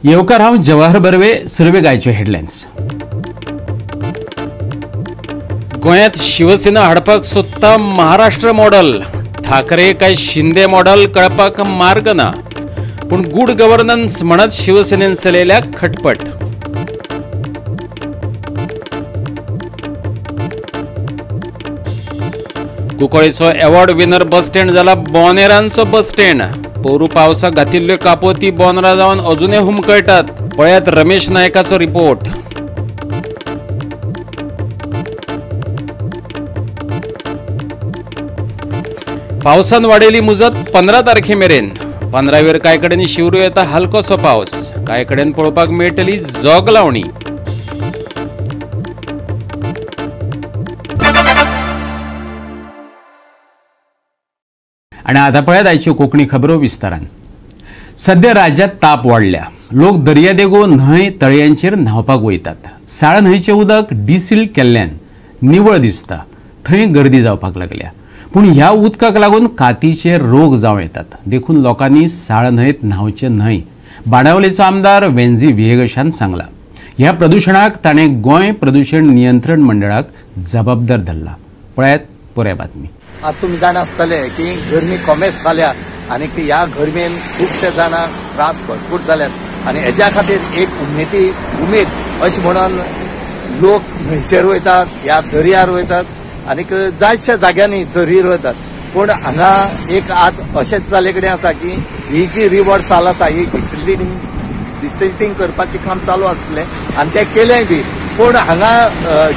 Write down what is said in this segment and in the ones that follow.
येवकार हांव जवाहर बर्वे. सुरवेक आयच्यो हेडलायन्स. गोंयांत शिवसेना हाडपाक सोदता महाराष्ट्र मॉडल. ठाकरे काय शिंदे मॉडल कळपाक मार्ग ना, पूण गुड गव्हर्नन्स म्हणत शिवसेनेन चलयल्या खटपट. कुंकळेचो एवॉर्ड विनर बस स्टँड जाला बोनेरांचो बस स्टँड. पोरू पावसाक घातिल्ल्यो कापोती बोनरा जावन अजुनय हुमकळटात. पळयात रमेश नायकाचो रिपोर्ट. पावसान वाडयली मुजत 15 तारखे मेरेन. 15वेर कांय कडेन शिवरू येता हलकोसो पावस, कांय कडेन पळोवपाक मेळटली जोग लावणी. आनी आतां पळयात आयच्यो कोंकणी खबरो विस्तारान. सद्या राज्यांत ताप वाडल्या. लोक दर्यादेगो न्हंय तळयांचेर न्हांवपाक वयतात. साळ न्हंयचें उदक डिसील केल्ल्यान निवळ दिसता, थंय गर्दी जावपाक लागल्या. पूण ह्या उदकाक लागून कातीचे रोग जावं येतात, देखून लोकांनी साळ न्हंयेत न्हांवचें न्हय. बाणावलेचो आमदार वेन्झी व्हिएगशान सांगला. ह्या प्रदुशणाक ताणें गोंय प्रदुशण नियंत्रण मंडळाक जबाबदार धरला. पळयात पुराय बातमी. आतां तुमी जाणा आसतले की गरमी कॉमेस जाल्या आनी ह्या गरमेन खुबशे जाणांक त्रास भरपूर जाल्यात आनी हेज्या खातीर एक उमेद अशें म्हणून लोक न्हंयचेर वयतात, ह्या दर्यार वयतात आनीक जायत्या जाग्यांनी झरीर वयतात. पूण हांगा एक आज अशेंच जाल्ले कडेन आसा की ही जी रिवर चाल आसा ही डिसिल्टींग करपाचें काम चालू आसलें आनी तें केलेंय बी. पूण हांगा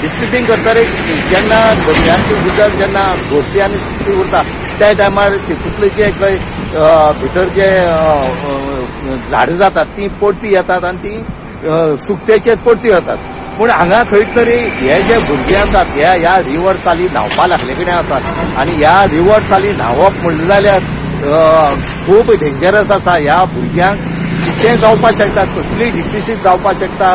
डिसिल्टींग करतकीर जेन्ना दर्यांचें उदक जेन्ना घोटी आनी सुकी उरता त्या टायमार तितूंतले जे खंय भितर जे झाडां जातात ती परती येतात आनी ती सुकतेचेर परती वतात. पूण हांगा खंय तरी हे जे भुरगे आसात हे ह्या रिवर चाली न्हांवपा लागले कडेन आसात आनी ह्या रिवर चाली न्हांवप म्हणलें जाल्यार खूब डेंजरस आसा. ह्या भुरग्यांक कितें जावपाक शकता, कसलीय डिसिजीस जावपाक शकता,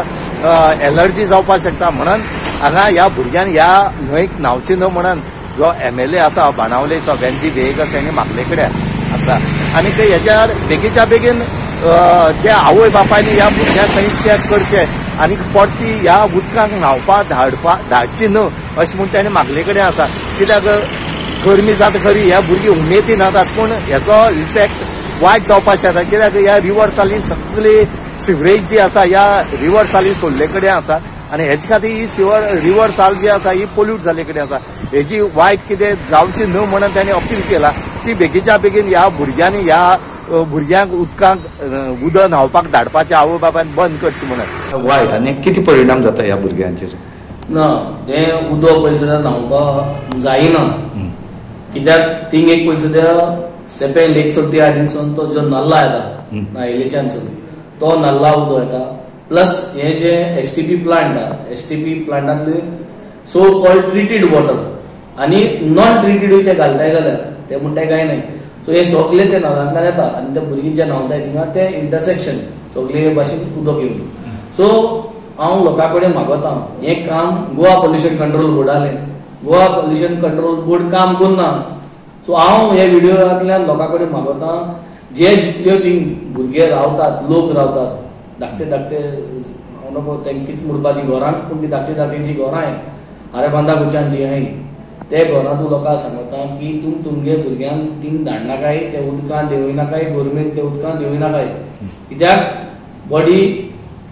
एलर्जी जावपाक शकता. म्हणून हांगा ह्या भुरग्यान ह्या न्हंयक न्हांवचें न्हय म्हणून जो MLA आसा बाणावलेचो वेन्झी व्हिएगस हेणी मागले कडेन आसा आनी हेच्यार बेगीच्या बेगीन त्या आवय बापायनी ह्या भुरग्यां सयत चॅक करचें आनी परती ह्या उदकांक न्हांवपाक धाडची न्हय अशें म्हूण ताणें मागले कडेन आसा. कित्याक गरमी जाता खरी, ह्या भुरगीं उमेदीन न्हातात पूण हेचो इफेक्ट वायट जावपाक शकता. कित्याक ह्या रिवर चाली सगळी सिवरेज जी आसा ह्या रिवर चाली सोडले कडेन आसा आनी हेजे खातीर ही रिवर चाल जी आसा ही पोल्यूट जाल्ले कडेन आसा. हेजी वायट कितें जावची न्हय म्हणून ताणें अपील केला की बेगीच्या बेगीन ह्या भुरग्यांनी ह्या भुरग्यांक उदकांक उदक न्हांवपाक धाडपाचें आवय बापायन बंद करचें म्हणून. वायट आनी कितें परिणाम जाता ह्या भुरग्यांचेर? ना, तें उदक पयशे सुद्दां न्हांवपाक जायना. कित्याक थिंग एक पयशे सुद्दां सेपे लेक सोडटी हातीनसून तो जो नल्ला येता नायलेच्यानसून तो नल्ला उदक येता. प्लस हे जे STP plant आहा, STP प्लांटांतले सो कॉल्ड ट्रिटीड water आनी नॉन ट्रिटीडूय ते घालताय जाल्यार ते म्हणटाय कांय न्हय. सो हे सगळे ते नळांतल्यान येता आनी ते भुरगीं जे न्हांवताय थिंगा ते इंटरसेक्शन सगळे भाशेन उदक येवन. सो हांव लोकां कडेन मागोता हें काम गोवा पोल्युशन कंट्रोल बोर्डालें. गोवा पोल्युशन कंट्रोल बोर्ड काम करना. सो हांव हे व्हिडियोंतल्यान लोकां कडेन मागोता जे जितल्यो ती भुरगे रावतात, लोक रावतात धाकटे धाकटे, हांव नको तांकां कितें म्हणपा ती घरांक, पूण ती धाकटी धाकटी जी घरां आहाय आरेबांदा गुच्यान जी आहाय ते घरां तूं लोकांक सांगता की तुम तुमगे भुरग्यांक तीन धाडनाकाय, ते उदकांत देंवयनाकाय, गोरमेन ते उदकांत देंवयनाकाय. कित्याक बॉडी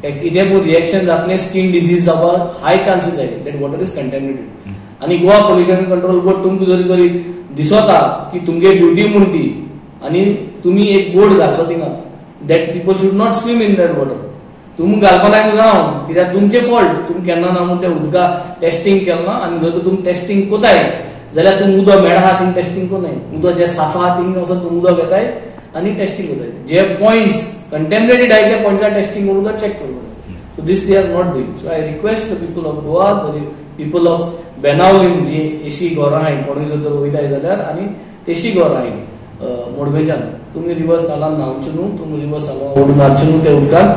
कितें पूण रिएक्शन जातलें, स्कीन डिजीज जावपाक हाय चान्सीस आहाय. That water is contaminated. आनी गोवा पोल्युशन कंट्रोल बोर्ड तुमकां जरी तरी दिसता की तुमगे ड्युटी म्हूण ती आनी तुमी एक बोर्ड घालचो थिंगा that people should not swim in that water. तुमी घालपा लायक जावं कित्याक तुमचें फॉल्ट, तुमी केन्ना ना म्हूण तें उदका टेस्टिंग केलें ना. आनी जर तुमी टेस्टिंग कोताय जाल्यार तुमी उदक मेळा आहा थिंग टेस्टिंग कोनाय, उदक जें साफ आहा थिंग वचून तुमी उदक घेताय आनी टेस्टिंग कोताय. जे पॉयंट्स कंटेमिनेटेड आहाय ते पॉयंट्सार टेस्टिंग करून उदक चॅक करपाक. So this they are not doing. So I request the people of Goa, the people of Benaulim जी एशी घरां आहाय कोणूय जर तर वयताय जाल्यार आनी तेशी घरां आहाय मोडवेच्यान तुमी रिवर सालान न्हांवचें न्हू, तुमी रिवर सालान उडून मारचें न्हू त्या उदकान,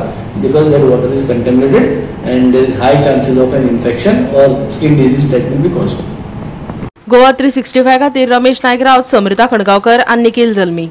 because that water is contaminated and there is high chances of an infection or skin disease that will be caused. Goa 365 खातीर रमेश नायक रावत, समृता खणगांवकर आनी निखिल जल्मी.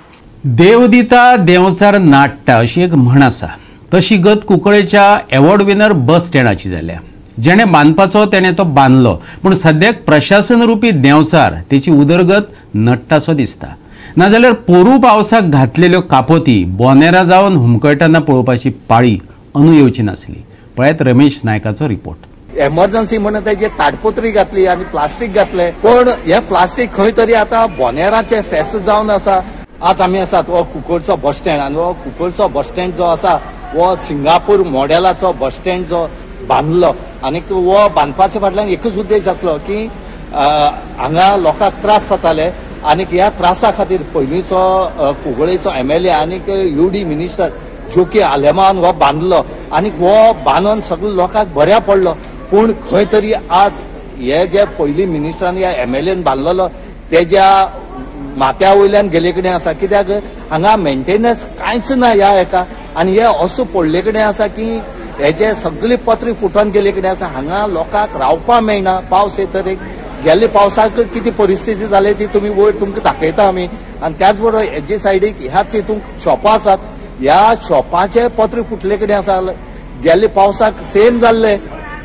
देव दिता देंवचार नाडटा अशी एक म्हण आसा. तशी गत कुंकळेच्या एवॉर्ड विनर बस स्टँडाची जाल्या. जेणे बांदपाचो तेणे तो बांदलो, पूण सद्याक प्रशासन रुपी देंवचार तेची उदरगत नडटासो दिसता. नाजाल्यार पोरू पावसाक घातलेल्यो कापोती बोनेरा जावन हुमकळटाना पळोवपाची पाळी अंदू येवची नासली. पळयात रमेश नायकाचो रिपोर्ट. एमर्जन्सी म्हणून तेजे ताडपत्री घातली आनी प्लास्टीक घातले, पण हे प्लास्टीक खंय तरी आतां बोनेराचे फेस्त जावन आसा. आज आमी आसात हो कुंकळचो बस स्टँड आनी हो कुंकळचो बस स्टँड जो आसा हो सिंगापूर मॉडेलाचो बस स्टँड जो बांदलो आनी हो बांदपाच्या फाटल्यान एकूच उद्देश आसलो की हांगा लोकांक त्रास जाताले आनी ह्या त्रासा खातीर पयलींचो कुंकळेचो एमएलए आनी युडी मिनिस्टर जोकी आलेमान हो बांदलो आनी हो बांदून सगळे लोकांक बऱ्या पडलो. पूण खंय तरी आज हे जे पयलीं मिनिस्टरान ह्या एमएलएन बांदलेलो तेज्या माथ्या वयल्यान गेले कडेन आसा, कित्याक हांगा मेंटेनन्स कांयच ना ह्या हेका आनी हे असो पडले कडेन आसा की हेजे सगळे पत्रे फुटून गेले कडेन आसा. हांगा लोकांक रावपाक मेळना. पावस येतर एक गेल्ले पावसाक कितें परिस्थिती जाली ती तुमी वयर तुमकां दाखयता आमी. आनी त्याच बरोबर हेजे सायडीक ह्याच हितून शॉपां आसात, ह्या शॉपाचे पत्रे फुटले कडेन आसा. गेल्ले पावसाक सेम जाल्ले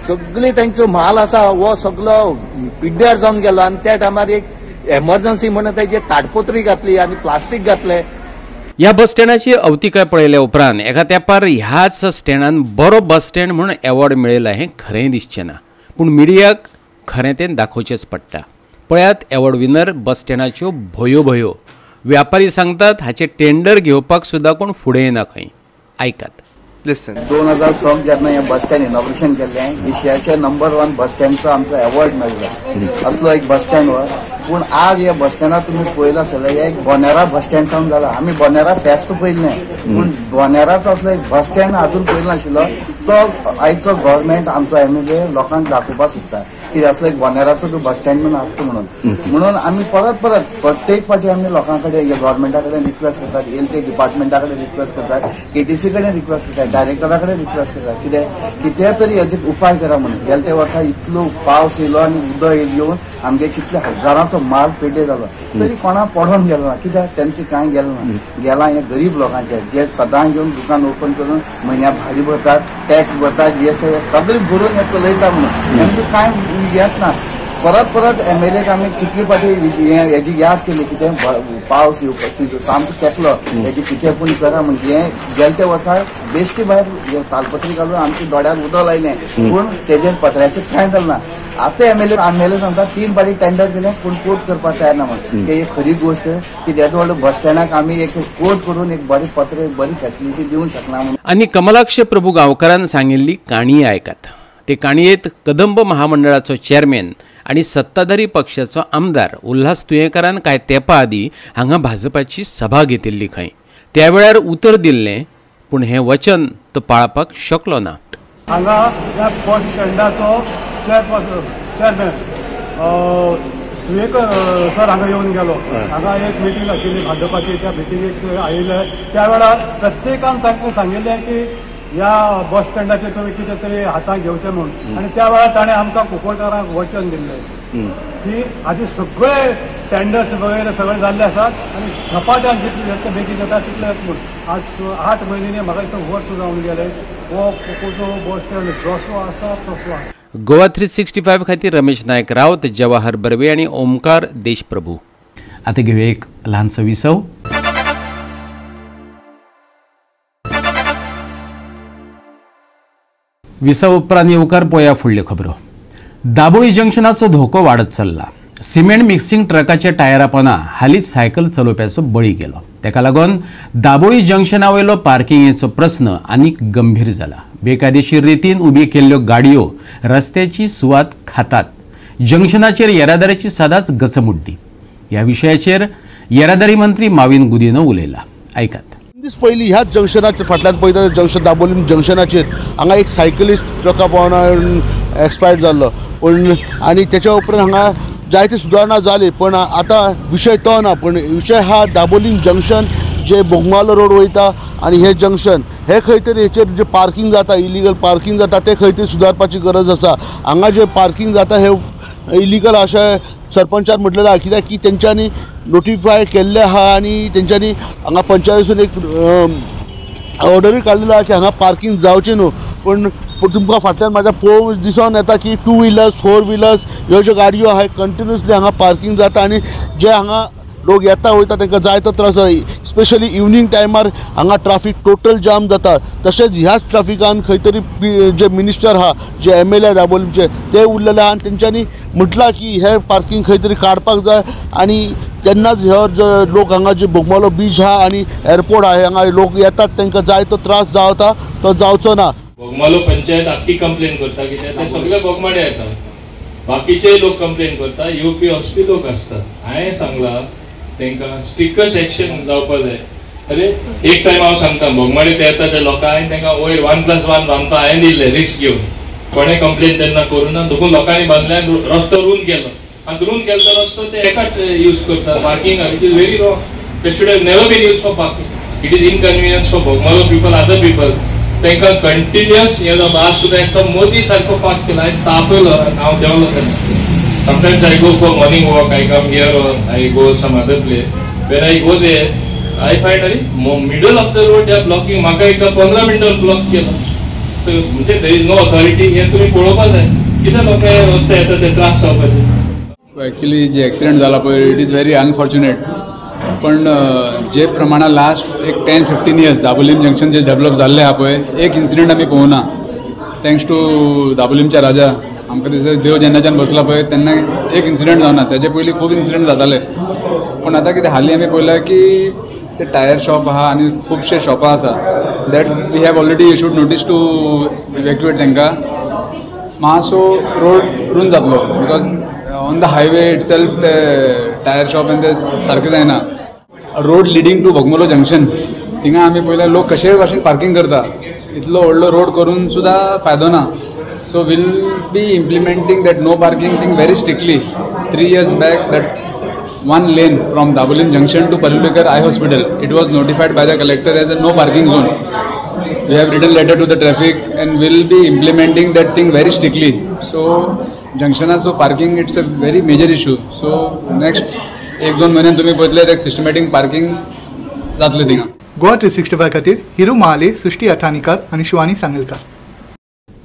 सगळे तांचो म्हाल आसा हो सगळो पिड्ड्यार जावन गेलो आनी त्या टायमार एक एमर्जन्सी म्हणून तेजे ताडपत्री घातली आनी प्लास्टीक घातले. ह्या बस स्टँडाची अवतिकाय पळयल्या उपरांत एका तेंपार ह्याच स्टँडान बरो बस स्टँड म्हणून एवॉर्ड मेळयला हें खरें दिसचें ना, पूण मिडियाक खरें तें दाखोवचेंच पडटा. पळयात एवॉर्ड विनर बस स्टँडाच्यो भोयो भोयो. व्यापारी सांगतात हाचें टेंडर घेवपाक सुद्दां कोण फुडें येना खंय. आयकात. 2006 जेन्ना हें बस स्टँड इनॉग्रेशन केल्लें, एशियाचे नंबर 1 बस स्टँडचो आमचो एवॉर्ड मेळ्ळो असलो एक बस स्टँड हो. पूण आज ह्या बस स्टँडार तुमी पळयला जाल्यार हे एक बोनेरा बस स्टँड जावन जाला. आमी बोनेरा फेस्त पळयल्लें, पूण बोनेराचो असलो एक बस स्टँड आजून पळयलो नाशिल्लो. तो आयचो गव्हर्मेंट आमचो एमएलए लोकांक दाखोवपाक सोदता की असलो एक बोनेराचो तूं बस स्टँड म्हणून आसता म्हणून. म्हणून आमी परत परत प्रत्येक फावटी आमी लोकां कडेन गव्हर्मेंटा कडेन रिक्वेस्ट करतात, येयल ते डिपार्टमेंटा कडेन रिक्वेस्ट करतात, केटीसी कडेन रिक्वेस्ट करतात, डायरेक्टरा कडेन रिक्वेस्ट करतात कितें कितें तरी हेजेर उपाय करा म्हणून. गेले ते वर्सा इतलो पावस येयलो आनी उदक येवन आमगे कितले हजारांचो माल पेड्डे जालो, तरी कोणाक पडोन गेलो ना, कित्याक तेंचे कांय गेलो ना. गेला हे गरीब लोकांचे जे सदां येवन दुकान ओपन करून म्हयन्या भाडी भरतात, टॅक्स भरतात, जीएसटी हे सगळे भरून हे चलयता म्हणून तेमकां कांय येत ना. परत परत एमएलएक आमी कितले फावटी हेजी याद केली कितें पावस येवपा सामको तेकलो हेजी कितें पूण करा म्हणजे गेले ते वर्सा बेश्टी भायर तालपत्री घालून आमच्या दोळ्यार उदक लायलें, पूण तेजेर पत्र्याचेर कांय जालें ना. आतां एमएलए सांगता 3 फावटी टेंडर दिलें पूण कोट करपाक तयार ना म्हणून. ही खरी गोश्ट की तेदो व्हडलो बस स्टँडाक आमी एक कोट करून एक बरें पत्र बरी फेसिलिटी दिवंक शकना म्हणून. आनी कमलाक्ष प्रभू गांवकारान सांगिल्ली काणी आयकात. ते काणयेंत कदंब महामंडळाचो चेअरमॅन आनी सत्ताधारी पक्षाचो आमदार उल्हास तुयेंकारान कांय तेंपा आदीं हांगा भाजपाची सभा घेतिल्ली खंय. त्या वेळार उतर दिल्लें, पूण हें वचन तो पाळपाक शकलो ना. हांगा ह्या बस स्टँडाचो चेअरमॅन तुयेंकर सर हांगा येवन गेलो. हांगा एक मिटींग आशिल्ली भाजपाची, त्या मिटिंगेक आयिल्ले त्या वेळार प्रत्येकान तांकां सांगिल्लें की ह्या बस स्टँडाचेर तुमी कितें तरी हातांत घेवचें म्हणून. आनी त्या वेळार ताणें आमकां कुंकळकारांक वचन दिल्लें की हाजे सगळे टेंडर्स वगैरे सगळे जाल्ले आसात आनी झपाट्यान जितले जाता बेगीन जाता तितले म्हणून. आज 8 म्हयने म्हाका दिसता वर्स जावन गेले हो कुंकळचो बस स्टँड जसो आसा तसो आसा. गोवा 365 खातीर रमेश नायक रावत, जवाहर बर्वे आनी ओमकार देशप्रभू. आतां घेवया एक ल्हानसो विसव. विसव उपरांत येवकार पळोवया फुडल्यो खबरो. दाबोळी जंक्शनाचो धोको वाडत चल्ला. सिमेंट मिक्सिंग ट्रकाच्या टायरा पोना हालींच सायकल चलोवप्याचो बळी गेलो. ताका लागून दाबोळी जंक्शना वयलो पार्किंगेचो प्रस्न आनीक गंभीर जाला. बेकायदेशीर रितीन उबी केल्ल्यो गाडयो रस्त्याची सुवात खातात. जंक्शनाचेर येरादारीची सदांच गचमुड्डी. ह्या विशयाचेर येरादारी मंत्री माविन गुदिन्हो उलयला. आयकात. दीस पयलीं ह्याच जंक्शनाचेर फाटल्यान पळयता जंक्शन दाबोलीम जंक्शनाचेर हांगा एक सायकलिस्ट ट्रका पोवनान एक्सपायर्ड जाल्लो. पूण आनी तेच्या उपरांत हांगा जायती सुदारणा जाली, पण आतां विशय तो ना, पण विशय हा Dabolim junction J Bogmalo road वयता आनी हे जंक्शन हे खंय तरी हेचेर जे पार्किंग जाता, इलिगल पार्किंग जाता ते खंय तरी सुदारपाची गरज आसा. हांगा जे पार्किंग जाता हे इलिगल अशें सरपंचान म्हटलेलें आहा, कित्याक की तेंच्यांनी नोटिफाय केल्लें आहा आनी तेंच्यांनी हांगा पंचायतीसून एक ऑर्डरूय काडलेलो आहा की हांगा पार्किंग जावचें न्हू. पूण तुमकां फाटल्यान म्हाज्या पळोवंक दिसोन येता की टू व्हिलर्स, फोर व्हिलर्स ह्यो ज्यो गाडयो आहा कंटिन्युअसली हांगा पार्किंग जाता आनी जे हांगा लोक येता वयता तांकां जायतो त्रास जाता. स्पेशली इवनींग टायमार हांगा ट्राफीक टोटल जाम जाता. तशेंच ह्याच ट्राफिकान खंय तरी जे मिनिस्टर आहा, जे MLA दाबोलीमचे ते उरलेले आहा आनी तेंच्यांनी म्हटलां की हे पार्किंग खंय तरी काडपाक जाय आनी तेन्नाच हे जे लोक हांगा जे बोगमालो बीच आहा आनी एअरपोर्ट आहा हांगा लोक येतात तांकां जायतो त्रास जाता तो जावचो ना. बोगमालो पंचायत आख्खी कंप्लेन करता कित्याक ते सगळे बोगमाडे येतात, बाकीचे लोक कंप्लेन करता, येवपी वचपी लोक आसतात. हांवें सांगलां तांकां स्ट्रिक्टस्ट एक्शन जावपा जाय. अरे एक टायम हांव सांगता, बोगमाडे ते येता ते लोकांक हांवें तांकां वयर 1+1 बांदपा हांवें दिल्लें रिस्क घेवन, कोणें कंप्लेन तेन्ना करूं ना, देखून लोकांनी बांदलें आनी रस्तो रून केलो. आनी रून केलो तो रस्तो ते एकाच यूज करता parking, which is very wrong. That should have never been use for parking. It is inconvenience for Bogmalo people, other people. तांकां कंटिन्युअस हें जाता. आज सुद्दां एकटो मोदी सारको पार्क केला, हांवें तापयलो आनी हांव देंवलो तेन्ना. Sometimes I go for morning walk, I come here or I go some other place. When I go there, I find अरे middle of the road they are blocking. म्हाका एकदां 15 मिनटां ब्लॉक केलो. म्हणजे there is no authority. हें तुमी पळोवपा जाय, कित्याक लोकांक रस्ते येता ते त्रास जावपाचे. एक्चुअली जे एक्सिडंट जाला पळय, it is very unfortunate. पण जे प्रमाणान लास्ट एक 10-15 years Dabolim junction J develop जाल्लें आहा पळय, एक इन्सिडंट आमी पळोवना. Thanks to दाबोलीमच्या राजा, आमकां दिसता देव जेन्नाच्यान बसला पळय तेन्ना एक इन्सिडंट जावना. तेजे पयलीं खूब इन्सिडंट जाताले. पूण आतां कितें हालीं आमी पळयलां की ते टायर शॉप आहा आनी खुबशे शॉपां आसा that we have already issued notice to evacuate तांकां. मातसो रोड रून जातलो because on the highway itself ते टायर शॉप आनी ते सारकें जायना. Road leading to Bogmalo junction थिंगा आमी पळयल्यार लोक कशेय भाशेन पार्किंग करता. इतलो व्हडलो रोड करून सुद्दां फायदो ना. So we'll be implementing that no parking thing very strictly. 3 years back that one lane from Dabolim junction to Palulekar eye hospital, it was notified by the collector as a no parking zone. We have written letter to the traffic and will be implementing that thing very strictly. So जंक्शनाचो parking it's a very major issue. So next 1-2 म्हयन्यान तुमी पळयतले एक systematic parking जातलें थिंगा. गोवा 365 खातीर हिरू महाले, सृष्टी अठानीकर आनी शिवानी सांगेलकर.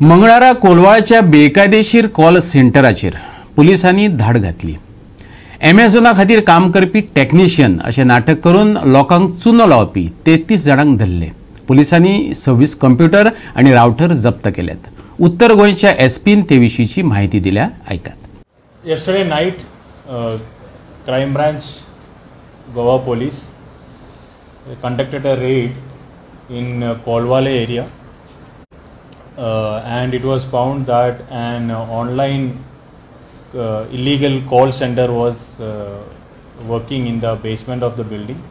मंगळारा कोलवाळच्या बेकायदेशीर कॉल सेंटराचेर पुलिसांनी धाड घातली. एमेझॉना खातीर काम करपी टॅक्निशियन अशें नाटक करून लोकांक चुनो लावपी 33 जाणांक धरले. पुलिसांनी 26 कंप्युटर आनी रावटर जप्त केल्यात. उत्तर गोंयच्या एसपीन ते विशींची म्हायती दिल्या, आयकात. Yesterday night, Crime Branch Goa Police conducted a raid in Kolwale area, and it was found that an online illegal call center was working in the basement of the building,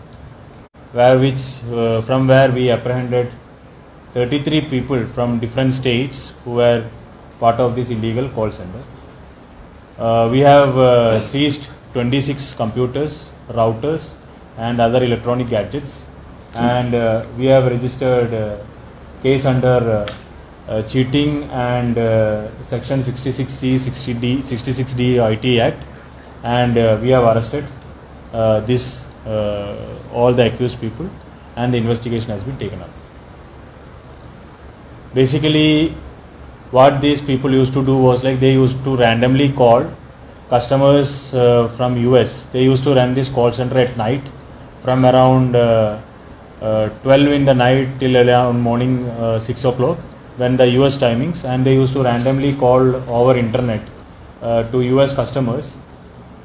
from where we apprehended 33 people from different states who were part of this illegal call center. We have seized 26 computers, routers and other electronic gadgets, and we have registered case under cheating and section 66C, 60D, 66D IT Act, and we have arrested all the accused people, and the investigation has been taken up. Basically, what these people used to do was, like, they used to randomly call customers from US. They used to run this call center at night from around 12 in the night till around morning 6 o'clock, when the US timings, and they used to randomly call over internet to US customers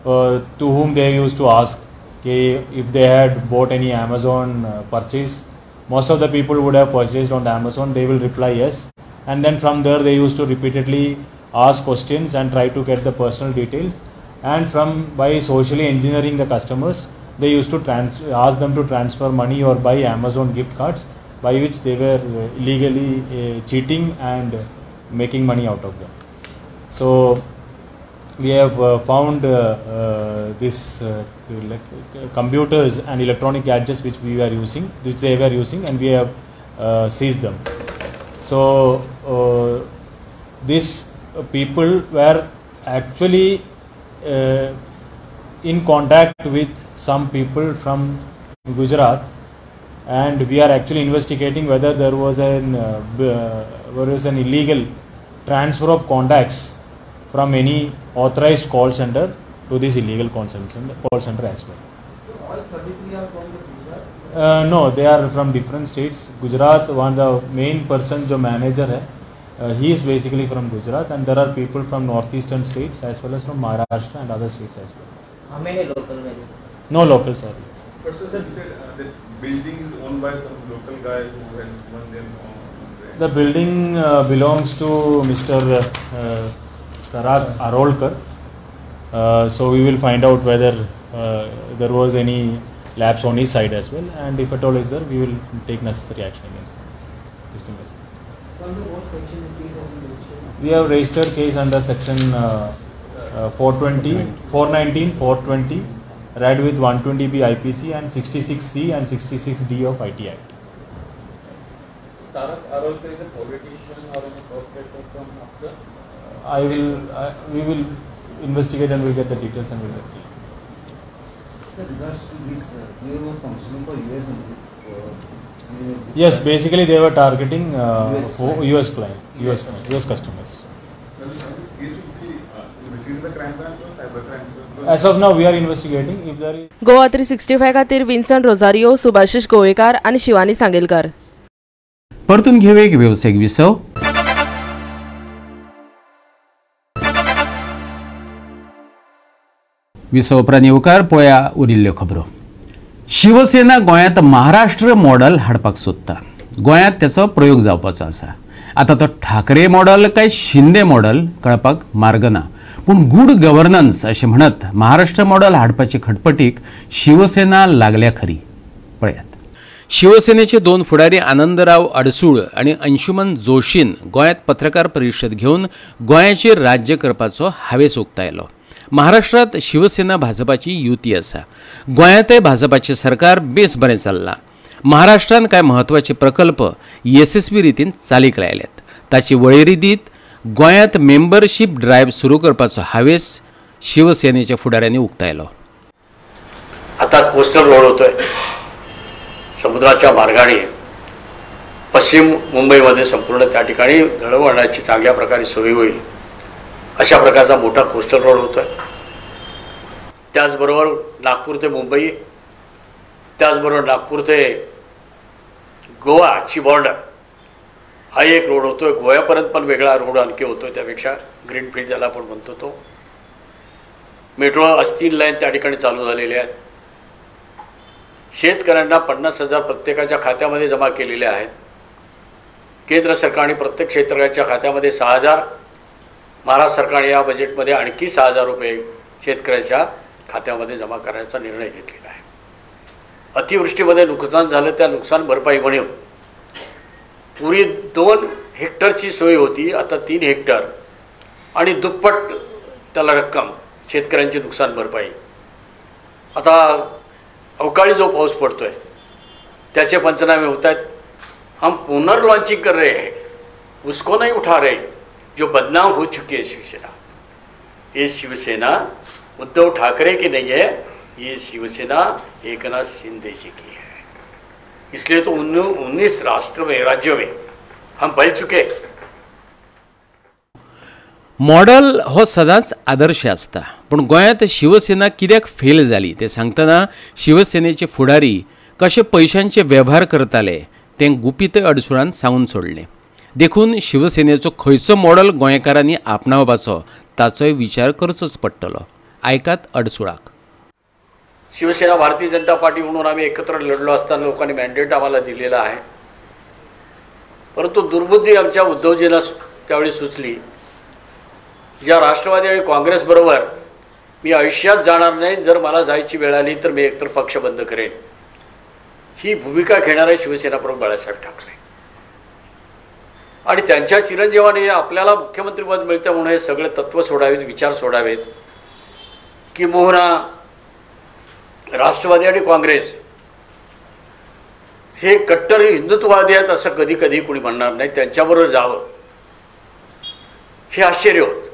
to whom they used to ask if they had bought any Amazon purchase. Most of the people would have purchased on the Amazon, they will reply yes, and then from there they used to repeatedly ask questions and try to get the personal details, and from by socially engineering the customers, They used to ask them to transfer money or buy Amazon gift cards, by which they were illegally cheating and making money out of them. So we have found this computers and electronic gadgets which we were using, which they were using, and we have seized them. So these people were actually in contact with some people from Gujarat, and we are actually investigating whether there was an illegal transfer of contacts from any authorized call center to this illegal call center as well. So all 33 are from Gujarat? No, they are from different states. Gujarat, one the main person, jo manager hai, he is basically from Gujarat, and there are people from northeastern states as well as from Maharashtra and other states as well. How many local were? No locals are here. But so sir, you said the building is owned by some local guy who has won them on rent. The building belongs to Mr. Tarak Arolkar. So we will find out whether there was any lapse on his side as well, and if at all is there, we will take necessary action against him. We have registered case under section 420, 419, 420, read with 120B IPC and 66C and 66D of IT Act. Tarak Arolkar is a politician or any corporator from Afsar? We will investigate and we'll get the details and we'll get it. Sir, regards to this, they were functioning for US only. Yes, basically they were targeting US client, US customers. This case will be investigated by crime branch or cyber crime? As of now, we are investigating. If there is Goa 365 खातीर Vinson Rosario, Subhashish Govekar आनी शिवानी सांगेलकर. परतून घेऊ एक वेवसायिक विसव. विसव उपरांत येवकार पळया उरिल्ल्यो खबरो. शिवसेना गोंयांत महाराष्ट्र मॉडल हाडपाक सोदता. गोंयांत त्याचो प्रयोग जावपाचो आसा. आतां तो ठाकरे मॉडल काय शिंदे मॉडल कळपाक मार्ग ना, पूण गूड गव्हर्नन्स अशें म्हणत महाराष्ट्र मॉडल हाडपाची खटपटीक शिवसेना लागल्या खरी. पळयात. शिवसेनेचे दोन फुडारी आनंदराव अडसूळ आनी अंशुमन जोशीन गोंयांत पत्रकार परिशद घेवन गोंयाचेर राज्य करपाचो हावेस उक्तायलो. महाराष्ट्रात शिवसेना भाजपाची युती आसा. गोंयांतय भाजपाचें सरकार बेस बरें चल्लां. महाराष्ट्रान कांय म्हत्वाचे प्रकल्प येसस्वी रितीन चालीक लायल्यात. ताची वळेरी दीत गोंयांत मेंबरशीप ड्रायव्ह सुरू करपाचो हावेस शिवसेनेच्या फुडाऱ्यांनी उक्तायलो. आता कोस्टल रोड होतोय, समुद्राच्या मार्गाने पश्चिम मुंबईमध्ये संपूर्ण त्या ठिकाणी दळणवळणाची चांगल्या प्रकारे सोयी होईल अशा प्रकारचा मोठा कोस्टल रोड होतोय. त्याचबरोबर नागपूर ते मुंबई, त्याचबरोबर नागपूर ते गोवाची बॉर्डर हा एक रोड होतोय. गोव्यापर्यंत पण वेगळा रोड आणखी होतोय, त्यापेक्षा ग्रीनफील्ड ज्याला आपण म्हणतो तो. मेट्रो आज 3 लाईन त्या ठिकाणी चालू झालेल्या आहेत. शेतकऱ्यांना 50,000 प्रत्येकाच्या खात्यामध्ये जमा केलेले आहेत. केंद्र सरकारने प्रत्येक शेतकऱ्याच्या खात्यामध्ये 6,000, महाराष्ट्र सरकारने या बजेटमध्ये आणखी 6,000 रुपये शेतकऱ्याच्या खात्यामध्ये जमा करण्याचा निर्णय घेतलेला आहे. अतिवृष्टीमध्ये नुकसान झालं त्या नुकसान भरपाई म्हणून पूर्वी 2 हेक्टरची सोय होती, आता 3 हेक्टर आणि दुप्पट त्याला रक्कम शेतकऱ्यांची नुकसान भरपाई. आता अवकाळी जो पाऊस पडतोय त्याचे पंचनामे होत आहेत. हम पुनर्लॉन्चिंग कर रहे हैं, उसको नहीं उठा रहे जो बदनाम हो चुकी है शिवसेना. ये शिवसेना उद्धव ठाकरे की नहीं है, ये शिवसेना एकनाथ शिंदे जी की है. इसलिए तो 19 राष्ट्र में, राज्यों में हम बढ़ चुके. मॉडल हो सदांच आदर्श आसता, पूण गोंयांत शिवसेना कित्याक फेल जाली तें सांगतना शिवसेनेचे फुडारी कशे पयशांचे वेव्हार करताले तें गुपीत अडसुळान सांगून सोडलें. देखून शिवसेनेचो खंयचो मॉडल गोंयकारांनी आपणावपाचो ताचोय विचार करचोच पडटलो. आयकात अडसुळाक. शिवसेना भारतीय जनता पार्टी म्हणून आम्ही एकत्र लढलो असताना लोकांनी मॅन्डेट आम्हाला दिलेला आहे, परंतु दुर्बुद्धी आमच्या उद्धवजींना त्यावेळी सुचली. ज्या राष्ट्रवादी आणि काँग्रेसबरोबर मी आयुष्यात जाणार नाही, जर मला जायची वेळ आली तर मी एकतर पक्ष बंद करेन, ही भूमिका घेणारे शिवसेना प्रमुख बाळासाहेब ठाकरे. आणि त्यांच्या चिरंजीवाने आपल्याला मुख्यमंत्रीपद मिळतं म्हणून हे सगळे तत्त्व सोडावेत, विचार सोडावेत की मोहना राष्ट्रवादी आणि काँग्रेस हे कट्टर हिंदुत्ववादी आहेत असं कधी कधी कोणी म्हणणार नाही, त्यांच्याबरोबर जावं हे आश्चर्य होतं.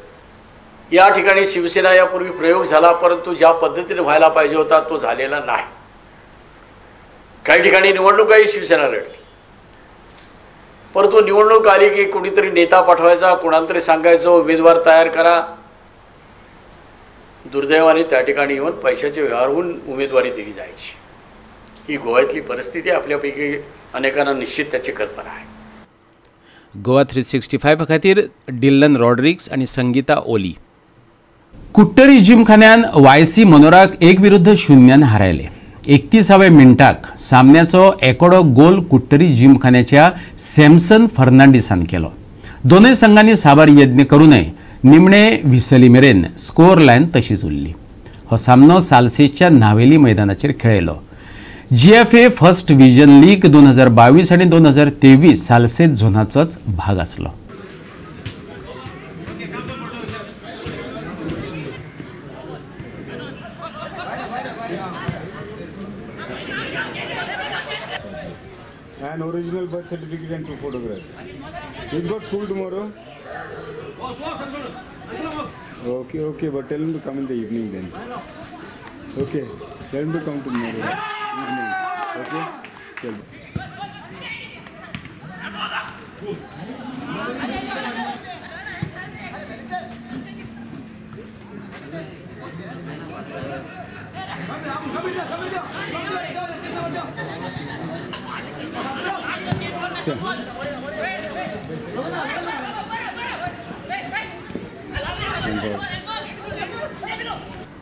या ठिकाणी शिवसेना यापूर्वी प्रयोग झाला, परंतु ज्या पद्धतीने व्हायला पाहिजे होता तो झालेला नाही. काही ठिकाणी निवडणूकही शिवसेना लढली, परंतु निवडणूक आली की कोणीतरी नेता पाठवायचा, कोणाला तरी सांगायचं उमेदवार तयार करा. दुर्दैवाने त्या ठिकाणी येऊन पैशाचे व्यवहार होऊन उमेदवारी दिली जायची. ही गोव्यातली परिस्थिती आपल्यापैकी अनेकांना निश्चित त्याची कल्पना आहे. गोवा 365 खातीर डिल्लन रॉड्रिक्स आणि संगीता ओली. कुट्टरी जिमखान्यान वायसी मनोराक 1-0 हारायले. 31व्या मिनटाक सामन्याचो एकोडो गोल कुट्टरी जिमखान्याच्या सॅमसन फर्नांडिसान केलो. दोनूय संघांनी साबार यत्न करूनय निमणे विसली मेरेन स्कोर लायन तशीच उरली. हो सामनो सालसेच्या न्हावेली मैदानाचेर खेळयलो. GFA first division league 2022 आणि 2023 सालसेत झोनाचोच भाग आसलो. An original birth certificate and 2 photographs. He's got school tomorrow. Okay, okay, but tell him to come in the evening then. Okay, tell him to come tomorrow evening. Okay, tell him.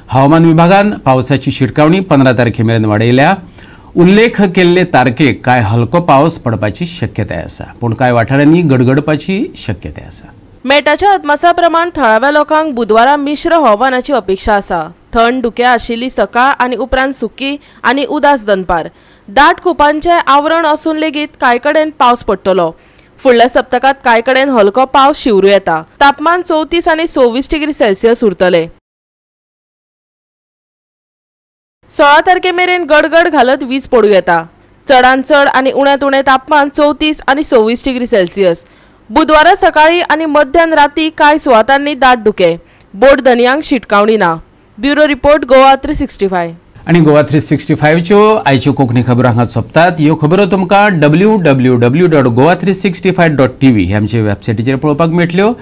हवामान विभागान पावसाची शिटकावणी 15 तारखे मेरेन वाडयल्या. उल्लेख केल्ले तारखेक काय हलको पावस पडपाची शक्यताय आसा, पूण कांय वाठारांनी गडगडपाची शक्यताय आसा. मेटाच्या अदमासा प्रमाण थळाव्या लोकांक बुधवारा मिश्र हवामानाची अपेक्षा आसा. थंड धुक्या आशिल्ली सकाळ आनी उपरांत सुकी आनी उदास दनपार. दाट कुपांचें आवरण आसून लेगीत कांय कडेन पावस पडटलो. फुडल्या सप्तकांत कांय कडेन हलको पावस शिंवरू येता. तापमान 34 आनी 26 डिग्री सेल्सियस उरतले. 16 तारखे मेरेन गडगड घालत वीज पडूं येता. चडांत चड आनी उण्यांत उणें तापमान 34 आनी 26 डिग्री सेल्सियस. बुधवारा सकाळी आनी मध्यान राती कांय सुवातांनी दाट धुकें. बोट धनयांक शिटकावणी ना. Bureau report, Goa 365. आनी गोवा 365च्यो आयच्यो कोंकणी खबरो हांगा सोंपतात. ह्यो खबरो तुमकां www.goa365.tv हे आमचे वेबसायटीचेर पळोवपाक मेळटल्यो.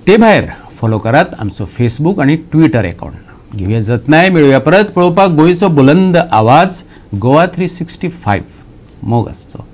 ते भायर फॉलो करात आमचो फेसबूक आनी ट्विटर अकाउंट. घेवया जतनाय, मेळुया परत पळोवपाक गोंयचो बुलंद आवाज गोवा 365. मोग आसचो.